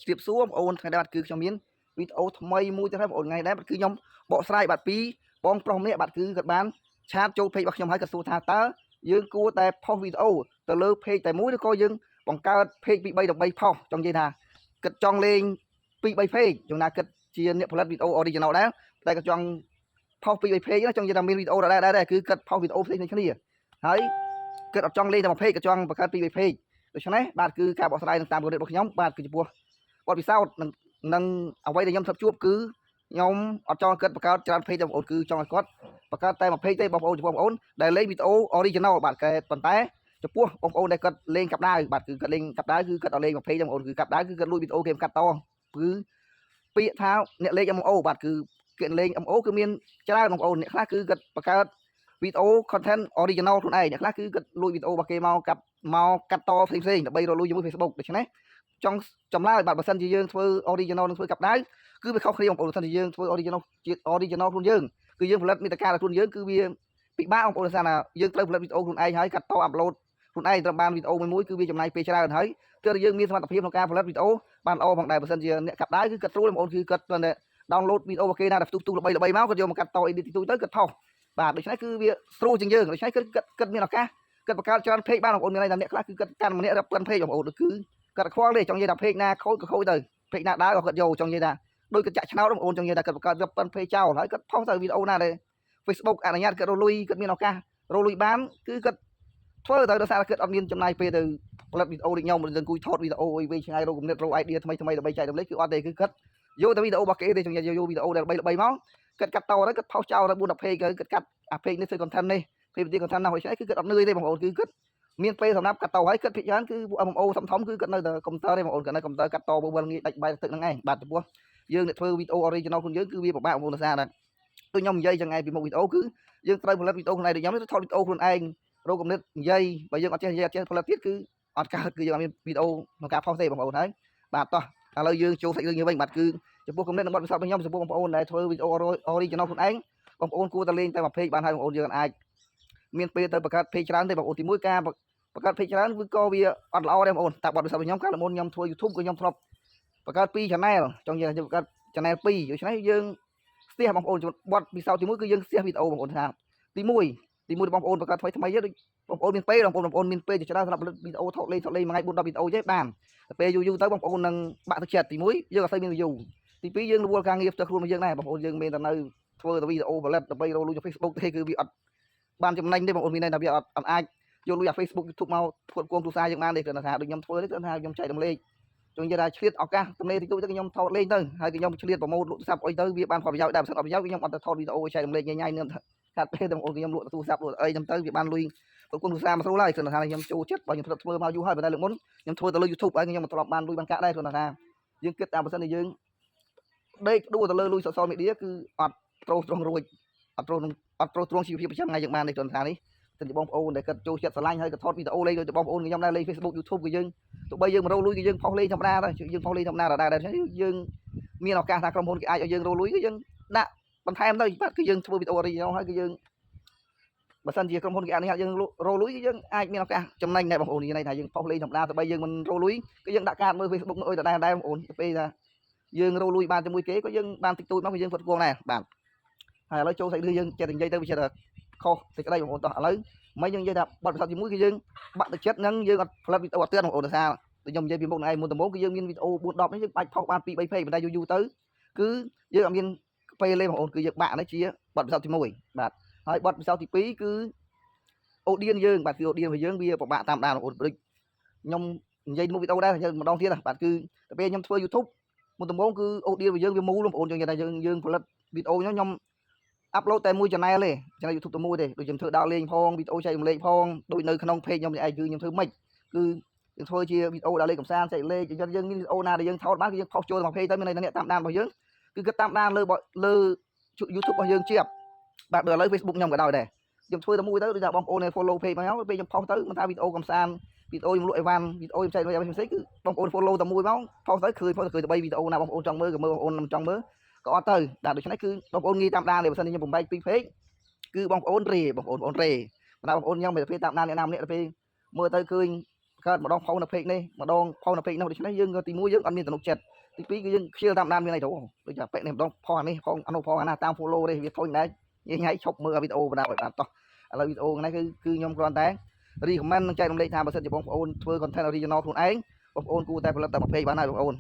រាបសួរបងប្អូនថ្ងៃនេះបាទគឺខ្ញុំមានវីដេអូថ្មីមួយទៀតហើយបងប្អូនថ្ងៃនេះបាទគឺខ្ញុំបកស្រាយបាទពីបងប្រុសម្នាក់បាទគឺគាត់បាន chat ចូល page របស់ខ្ញុំហើយគាត់សួរថាតើយើងគួរតែផុសវីដេអូទៅលើ page តែមួយឬក៏យើងបង្កើត page ពី3ដើម្បីផុសចង់និយាយថាគិតចង់លេង2 3 page ចង់ណាគិតជាអ្នកផលិតវីដេអូ original ដែរតែក៏ចង់ផុស2 3 page ណាចង់និយាយថាមានវីដេអូដដែលដែរគឺគិតផុសវីដេអូផ្សេងៗគ្នាហើយគិតអត់ចង់លេងតែមួយ page ក៏ចង់បង្កើត2 3 page ដូច្នេះបាទគឺការបកស្រាយនឹងតាមគំនិតរបស់ខ្ញុំបាទគឺចំពោះបទពិសោធន៍និងនិងអ្វីដែលខ្ញុំធ្លាប់ជួបគឺខ្ញុំអត់ចង់ឲ្យគាត់បង្កើតច្រើន page ទេបងប្អូនគឺចង់ឲ្យគាត់បង្កើតតែមួយ page ទេបងប្អូនចំពោះបងប្អូនដែលលេងវីដេអូ original បាទកែប៉ុន្តែចំពោះបងប្អូនដែលគាត់លេងកាប់ដាវបាទគឺគាត់លេងកាប់ដាវគឺគាត់អត់លេងមួយ page ទេបងប្អូនគឺកាប់ដាវគឺគាត់លួចវីដេអូគេកាត់តគឺពាក្យថាអ្នកលេង MMO បាទគឺគេលេង MMO គឺមានច្រើនបងប្អូនអ្នកខ្លះគឺគាត់បង្កើតវីដេអូ content original ខ្លួនឯងអ្នកខ្លះគឺគាត់លួចវីដេអូរបស់គេមកកាត់មកកាត់តផ្សេងផ្សេងដើម្បីរកលុយជាមួយ Facebook ដូច្នេះចង់ចម្លើយបាទបើសិនជាយើងធ្វើ original និងធ្វើកាប់ដាវគឺវាខុសគ្នាបងប្អូនបើសិនជាយើងធ្វើ original ជា original ខ្លួនយើងគឺយើងផលិតមាតិកាដល់ខ្លួនយើងគឺវាពិបាកបងប្អូនដោយសារថាយើងត្រូវផលិតវីដេអូខ្លួនឯងហើយកាត់ត upload ខ្លួនឯងត្រូវបានវីដេអូមួយមួយគឺវាចំណាយពេលច្រើនហើយទើបយើងមានសមត្ថភាពក្នុងការផលិតវីដេអូបានល្អផងដែរបើសិនជាអ្នកកាប់ដាវគឺគាត់ស្រួលបងប្អូនគឺគាត់គ្រាន់តែ download វីដេអូរបស់គេណាដែលផ្ទុះផ្ទុះល្បីល្បីមកគាត់យកមកកាត់ត edit ទីទូទៅគាត់ផុសបាទដូច្នេះគឺវាស្រួលជាងយើងដូច្នេះគឺគាត់គាត់មានឱកាសគាត់បង្កើតច្រើន page បានបងប្អូនមានន័យថាអ្នកខ្លះគឺគាត់កាន់ម្នាក់រាប់ពាន់ page បងប្អូនគឺគាត់ខ្វល់ទេចង់និយាយថា page ណាខូចក៏ខូចទៅ page ណាដើរក៏គាត់យកចង់និយាយថាដូចគាត់ចាក់ឆ្នោតបងប្អូនចង់និយាយថាគាត់បង្កើតរាប់ពាន់ page ចោលហើយគាត់ផុសទៅវីដេអូណាដែល Facebook អនុញ្ញាតគាត់រកលុយគាត់មានឱកាសរកលុយបានគឺគាត់ធ្វើទៅដោយសារគាត់អត់មានចំណាយពេលទៅផលិតវីដេអូដូចខ្ញុំឬអង្គុយថតវីដេអូអីវែងឆ្ងាយរកគំនិតរក idea ថ្មីថ្មីដើម្បីចែករំលែកគឺអត់ទេគឺគាត់យកតែវីដេអូរបស់គេទេចង់និយាយយកវីដេអូដែលល្បីល្បីមកគាត់កាត់តទៅគាត់ផុសចោលទៅ4 10 page ទៅគាត់កាត់អា page នេះធ្វើ content នេះ page នេះ content នោះដូច្នេះគឺគាត់អត់នឿយទេបងប្អូនគឺគាត់មានពេលសម្រាប់កាត់តហើយគាត់ភាគច្រើនគឺពួក MMO ធំធំគឺគាត់នៅតែកុំព្យូទ័រទេបងប្អូនគាត់នៅកុំព្យូទ័រកាត់តវិលងាយដាច់បាយទឹកហ្នឹងឯងបាទចំពោះយើងអ្នកធ្វើវីដេអូ original ខ្លួនយើងគឺវាពិបាកបងប្អូនដោយសារតែដូចខ្ញុំនិយាយចឹងឯងពីមុខវីដេអូគឺយើងត្រូវផលិតវីដេអូខ្លួនឯងដូចខ្ញុំថតវីដេអូខ្លួនឯងរកគំនិតនិយាយបើយើងអត់ចេះនិយាយអត់ចេះផលិតទៀតគឺអត់កើតគឺយើងអត់មានវីដេអូក្នុងការផុសទេបងប្អូនហើយបាទតោះឥឡូវយើងចូលសាច់រឿងយើងវិញបាទគឺចំពោះគំនិតនិងបទពិសោធន៍របស់ខ្ញុំចំពោះបងប្អូនដែលធ្វើវីដេអូ original ខ្លួនឯងបងប្អូនគួរតែលេងតែមួយ page បានហើយបងប្អូនយើងអាចមានពេលទៅបង្កើត page ច្រើនទេបងប្អូនទីមួយការបង្កើត page ច្រើនគឺក៏វាអត់ល្អដែរបងប្អូនតែបទពិសោធន៍របស់ខ្ញុំកាលមុនខ្ញុំធ្វើ YouTube ក៏ខ្ញុំធ្លាប់បង្កើត2 channel ចង់និយាយថាបង្កើត channel 2ដូច្នេះយើងស្ទះបងប្អូនបទពិសោធន៍ទីមួយគឺយើងស្ទះវីដេអូបងប្អូនថាទី1ទី1បងប្អូនបង្កើតថ្មីថ្មីទេដូចបងប្អូនមានពេលបងប្អូនបងប្អូនមានពេលជាច្រើនសម្រាប់ផលិតវីដេអូថតលេងថតលេងមួយថ្ងៃ4 10វីដេអូទេបានតែពេលយូរយូរទៅបងប្អូននឹងបាក់ទឹកចិត្តទី1យើងអត់សូវមាន view ទី2យើងរវល់ការងារផ្ទាល់ខ្លួនរបស់យើងដែរបងប្អូនយើងមានតែនៅធ្វើតែវីដេអូផលិតដើម្បីរកលុយនៅ Facebook ទេគឺវាអត់បានចំណេញទេបងប្អូនមានន័យថាវាអត់អាចយកលុយអា Facebook YouTube មកផ្គត់ផ្គង់គ្រួសារយើងបានទេគ្រាន់តែថាដូចខ្ញុំធ្វើនេះគ្រាន់តែថាខ្ញុំចែករំលែកចង់និយាយថាឆ្លៀតឱកាសទំនេរតិចតួចទៅខ្ញុំថតលេងទៅហើយខ្ញុំឆ្លៀត promote លក់ទូរស័ព្ទអីទៅវាបានផលប្រយោជន៍ដែរបើសិនអត់ប្រយោជន៍ខ្ញុំអត់ទៅថតវីដេអូចែករំលែកញ៉ៃញ៉ៃនឹងខាត់ពេលទៅបងប្អូនខ្ញុំលក់ទូរស័ព្ទលក់អីខ្ញុំទៅវាបានលុយផ្គត់ផ្គង់គ្រួសារមកស្រួលហើយគ្រាន់តែថាខ្ញុំចូលចិត្តបើខ្ញុំធ្លាប់ធ្វើមកយូរហើយប៉ុន្តែលើកមុនខ្ញុំធ្វើទៅលើ YouTube ហើយខ្ញុំមិនធ្លាប់បានលុយបានកាក់ដែរគ្រាន់តែថាយើងគិតថាបើសិនជាយើងដេកដួលទៅលើលុយ social media គឺអត់ត្រូសត្រង់រួចអត់ត្រូសអត់ត្រូសត្រង់ជីវភាពប្រចាំថ្ងៃយើងបានទេគ្រាន់តែថានេះតែបងប្អូនដែលគាត់ចូលចិត្តស្រឡាញ់ហើយក៏ថតវីដេអូលេងដូចបងប្អូនខ្ញុំដែរលេង Facebook YouTube ក៏យើងទោះបីយើងមិនរកលុយក៏យើងផុសលេងធម្មតាដែរយើងផុសលេងធម្មតាដែរដែរយើងមានឱកាសថាក្រុមហ៊ុនគេអាចឲ្យយើងរកលុយគឺយើងដាក់បន្ថែមទៅបាទគឺយើងធ្វើវីដេអូ original ហើយគឺយើងបើសិនជាក្រុមហ៊ុនគេអនុញ្ញាតយើងរកលុយគឺយើងអាចមានឱកាសចំណេញដែរបងប្អូននិយាយថាយើងផុសលេងធម្មតាទោះបីយើងមិនរកលុយគឺយើងដាក់កាតមើល Facebook មើលអីដដែលដែរបងប្អូនទៅពេលថាយើងរកលុយបានជាមួយគេក៏យើងបានតិចតួចមកក៏យើងផ្គត់ផ្គង់ដែរបាទហើយឥឡូវចូលសាច់រឿងយើងចេះតែនិយាយទៅវាចេះតែខុសសេចក្តីបងប្អូនតោះឥឡូវមិនយើងនិយាយថាបទពិសោធន៍ទី1គឺយើងបាក់ទឹកចិត្តនឹងយើងអត់ផលិតវីដេអូអត់ទឿនបងប្អូនដោយសារដូចខ្ញុំនិយាយពីមុខនឹងឯងមុនដំបូងគឺយើងមានវីដេអូ4 10នេះយើងបាច់ផុសបាន2 3 page ប៉ុន្តែយូរយូរទៅគឺយើងអត់មានពេលលេបងប្អូនគឺយើងបាក់នេះជាបទពិសោធន៍ទី1បាទហើយបទពិសោធន៍ទី2គឺ audience យើងបាទគឺ audience របស់យើងវាពិបាកតាមដានបងប្អូនដូចខ្ញុំនិយាយមុខវីដេអូដែរម្ដងទៀតបាទគឺទៅពេលខ្ញុំធ្វើ YouTube មុនដំបូងគឺ audience របស់យើងវាមូលបងប្អូនយើងនិយាយថាយើងយើងផលិតវីដេអូខ្ញុំខ្ញុំ upload តែមួយ channel ទេ channel YouTube តែមួយទេដូចខ្ញុំធ្វើដើរលេងផងវីដេអូចែករំលែកផងដូចនៅក្នុង page ខ្ញុំនេះឯងគឺខ្ញុំធ្វើម៉េចគឺយើងធ្វើជាវីដេអូដើរលេងកម្សាន្តចែករំលែកអញ្ចឹងយើងមានវីដេអូណាដែលយើងថតបានគឺយើងផុសចូលទៅ page ទៅមានន័យថាអ្នកតាមដានរបស់យើងគឺគាត់តាមដានលើលើ YouTube របស់យើងជាប់បាទដូចឥឡូវ Facebook ខ្ញុំក៏ដោយដែរខ្ញុំធ្វើតែមួយទៅដូចថាបងប្អូន follow page មកពេលខ្ញុំផុសទៅមិនថាវីដេអូកម្សាន្តវីដេអូខ្ញុំលក់អីវ៉ាន់វីដេអូខ្ញុំចែករំលែកផ្សេងៗគឺបងប្អូន follow តែមួយមកផុសទៅឃើញផុសទៅឃើញតែ3វីដេអូណាបងប្អូនចង់មើលក៏មើលបងប្អូនមិនចង់មើលក៏អត់ទៅបាទដូច្នេះគឺបងប្អូនងាយតាមដានទេបើសិនជាខ្ញុំបំបែកពីរ page គឺបងប្អូនរេបងប្អូនបងប្អូនរេបណ្ដាបងប្អូនខ្ញុំមិនពេលតាមដានអ្នកណាម្នាក់ទៅពេលមើលទៅឃើញកើតម្ដងផុសនៅ page នេះម្ដងផុសនៅ page នោះដូច្នេះយើងក៏ទីមួយយើងអត់មានទំនុកចិត្ត ទី2គឺយើងខ្ជិលតាមដានមានអីទៅដូចថាពាក់នេះម្ដងផុសអានេះផងអានោះផងអាណាតាម follow ទេវាធុញដែរញ៉ៃញ៉ៃឈប់មើលវីដេអូបណ្ដាឲ្យបានតោះឥឡូវវីដេអូនេះគឺគឺខ្ញុំគ្រាន់តែ recommend និងចែករំលែកថាបើសិនជាបងប្អូនធ្វើ content original ខ្លួនឯងបងប្អូនគួរតែផលិតតែមួយ page បានហើយបងប្អូន។